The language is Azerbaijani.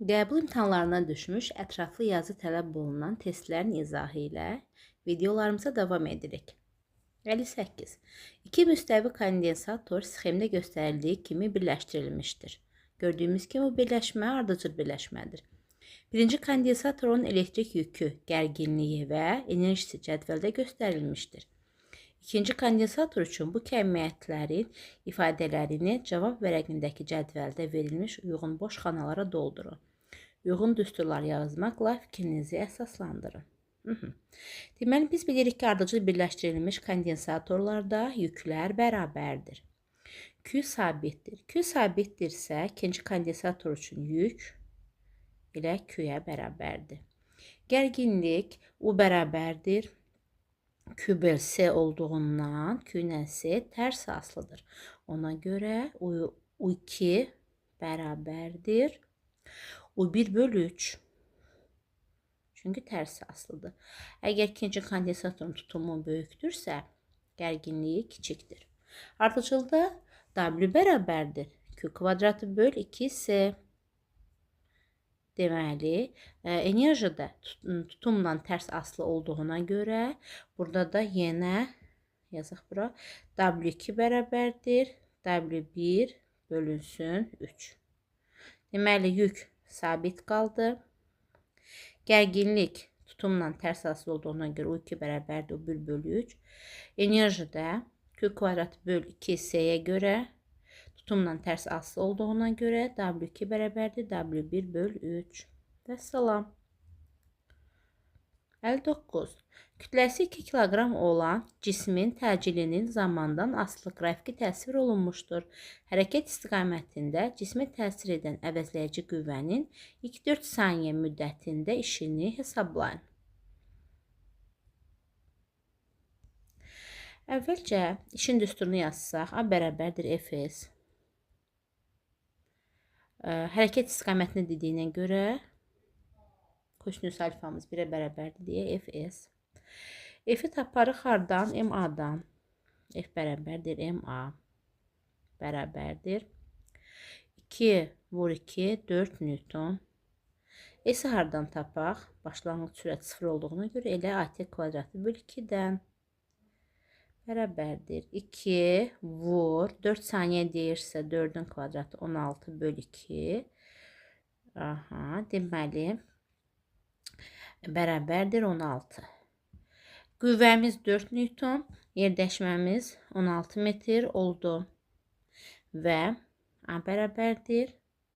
Qəbul imtahanlarına düşmüş ətraflı yazı tələb olunan testlərin izahı ilə videolarımıza davam edirik. 58. İki müstəvi kondensator sxemdə göstərildiyi kimi birləşdirilmişdir. Gördüyümüz kimi bu birləşmə ardıcıl birləşmədir. Birinci kondensatorun elektrik yükü, gərginliyi və enerjisi cədvəldə göstərilmişdir. İkinci kondensator üçün bu kəmiyyətlərin ifadələrini cavab vərəqindəki cədvəldə verilmiş uyğun boş xanalara doldurun. Uyğun düsturlar yazmaqla fikrinizi əsaslandırın. Deməli, biz bilirik ki, ardıcıl birləşdirilmiş kondensatorlarda yüklər bərabərdir. Q sabitdir. Q sabitdirsə, ikinci kondensator üçün yük ilə Q-yə bərabərdir. Gərginlik U bərabərdir. Q böl S olduğundan Q ilə S tərs asılıdır. Ona görə U2 bərabərdir. U1 böl 3. Çünki tərs asılıdır. Əgər ikinci kondensatorun tutumu böyükdürsə, gərginliyi kiçikdir. Ardıcılda W bərabərdir. Q kvadratı böl 2S. Deməli, enerji də tutumla tərs asılı olduğuna görə burada da yenə yazaq bura W2 bərabərdir. W1 bölünsün 3. Deməli, yük sabit qaldı. Gərginlik tutumla tərs asılı olduğuna görə U2 bərabərdir U1 bölü 3. Enerji də Q kvadrat böl 2S-yə görə tutumla tərs asılı olduğuna görə W2 bərabərdir W1 böl 3. Vəssalam. 59. Kütləsi 2 kiloqram olan cismin təcilinin zamandan asılı qrafiki təsvir olunmuşdur. Hərəkət istiqamətində cismə təsir edən əvəzləyici qüvvənin 2-4 saniyə müddətində işini hesablayın. Əvvəlcə işin düsturunu yazsaq, A bərabərdir Fs. Hərəkət istiqamətini dediyinə görə kosinüs alfamız 1-ə bərabərdir deyə Fs. F-i taparıq hardan? MA-dan. F bərabərdir MA bərabərdir. 2 vur 2, 4 Newton. S-i hardan tapaq? Başlanğıc sürət 0 olduğuna görə elə AT kvadratı böl 2-dən bərabərdir. 2 vur 4 saniyə deyirsə 4-ün kvadratı 16 böl 2. Aha, deməli bərabərdir 16. Qüvvəmiz 4 Newton, yerdəşməmiz 16 metr oldu və A bərabərdir